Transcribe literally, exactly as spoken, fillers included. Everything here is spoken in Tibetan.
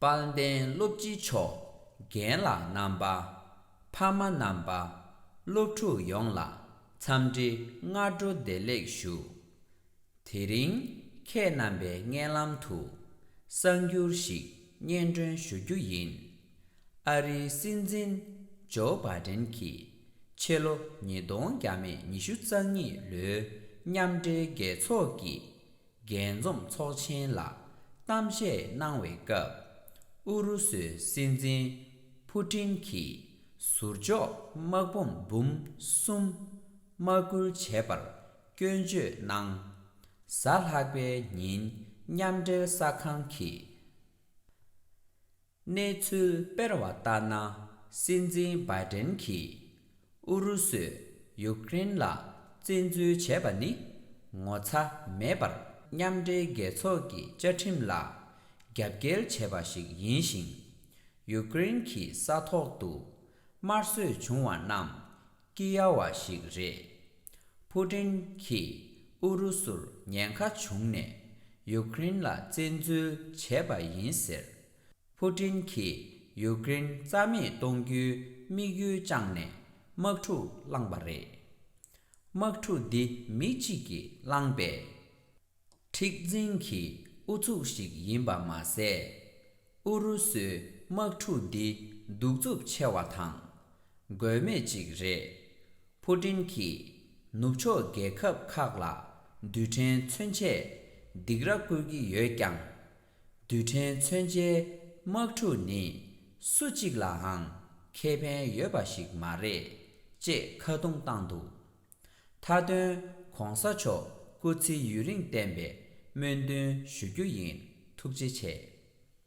དཔལ་ལྡན་སློབ་སྤྱི་མཆོག་རྒན་ལགས་རྣམ་པ། ཕ་མ་རྣམ་པ། སློབ་ཕྲུག་ཡོངས་ལ་འཚམས་འདྲི་སྔ་དྲོ་བདེ་ལེགས་ཞུ། དེ་རིང་ཁྱེད་རྣམ་པའི་སྙན་ལམ་དུ་གསར་འགྱུར་ཞིག་སྙན་སྒྲོན་ཞུ་རྒྱུ་ཡིན། ཨ་རིའི་སྲིད་འཛིན་ཇོ་བྷའི་ཌེན་གྱིས་ཕྱི་ལོ་ཉིས་སྟོང་བརྒྱ་མེད་ཉི་ཤུ་རྩ་གཉིས་ལོའི་མཉམ་འབྲེལ་རྒྱལ་ཚོགས་ཀྱི་རྒྱས་འཛོམས་ཚོགས་ཆེན་ལ་གཏམ་བཤད་གནང་བའི་སྐབས། ཨུ་རུ་སུའི་སྲིད་འཛིན་ཕུ་ཏིན་གྱིས་ཟུར་འཇོག་དམག་དཔུང་འབུམ་གསུམ་དམག་སྐུལ་བྱས་པར་སྐྱོན་བརྗོད་གནང་། གཟའ་ལྷག་པའི་ཉིན་མཉམ་འབྲེལ་གསར་ཁང་གིས། གནས་ཚུལ་སྤེལ་བ་ལྟར་ན། སྲིད་འཛིན་བྷའི་ཏན་གྱིས་ཨུ་རུ་སུས་ཡུཀ་རེན་ལ་བཙན་འཛུལ་བྱས་པ་ནི་ངོ་ཚ་མེད་པར་མཉམ་འབྲེལ་རྒྱལ་ཚོགས་ཀྱི་བཅའ་ཁྲིམས་ལ་རྒྱབ་འགལ་བྱས་པ་ཞིག་ཡིན་ཞིང་། ཡུཀ་རེན་གྱི་ས་ཐོག་ཏུ་དམར་གསོད་བྱུང་བ་རྣམས་སྐྱི་གཡའ་བ་ཞིག་རེད། ཕུ་ཏིན་གྱིས་ཨུ་རུ་སུར་ཉེན་ཁ་བྱུང་ནས་ཡུཀ་རེན་ལ་བཙན་འཛུལ་བྱས་པ་ཡིན་ཟེར། ཕུ་ཏིན་གྱིས་ཡུཀ་རེན་རྩ་མེད་གཏོང་རྒྱུའི་དམིགས་ཡུལ་བཅངས་ནས་དམག་འཁྲུག་བསླངས་པ་རེད། དམག་འཁྲུག་འདི་མི་གཅིག་གིས་བསླངས་པས། མཁྲེགས་འཛིན་གྱི་ཨུ་ཚུགས་ཤིག་ཡིན་པ་མ་ཟད། ཨུ་རུ་སུའི་དམག་འཁྲུག་འདི་གདུག་རྩུབ་ཆེ་བ་དང་། དགོས་མེད་ཅིག་རེད། ཕུ་ཏིན་གྱིས་ནུབ་ཕྱོགས་རྒྱལ་ཁབ་ཁག་ལ་རྡུལ་ཕྲན་མཚོན་ཆས་སྡིགས་ར་བསྐུལ་གྱི་ཡོད་ཀྱང་། རྡུལ་ཕྲན་མཚོན་ཆའི་དམག་འཁྲུག་ནི་སུ་གཅིག་ལའང་ཁེ་ཕན་ཡོད་པ་ཞིག་མ་རེད་ཅེས་ཁ་རྡུང་བཏང་འདུག། མཐའ་དོན་གོང་ས་མཆོག་སྐུ་ཚེ་ཡུན་རིང་བརྟན་པའི་སྨོན་འདུན་ཞུ་རྒྱུ་ཡིན། ཐུགས་རྗེ་ཆེ།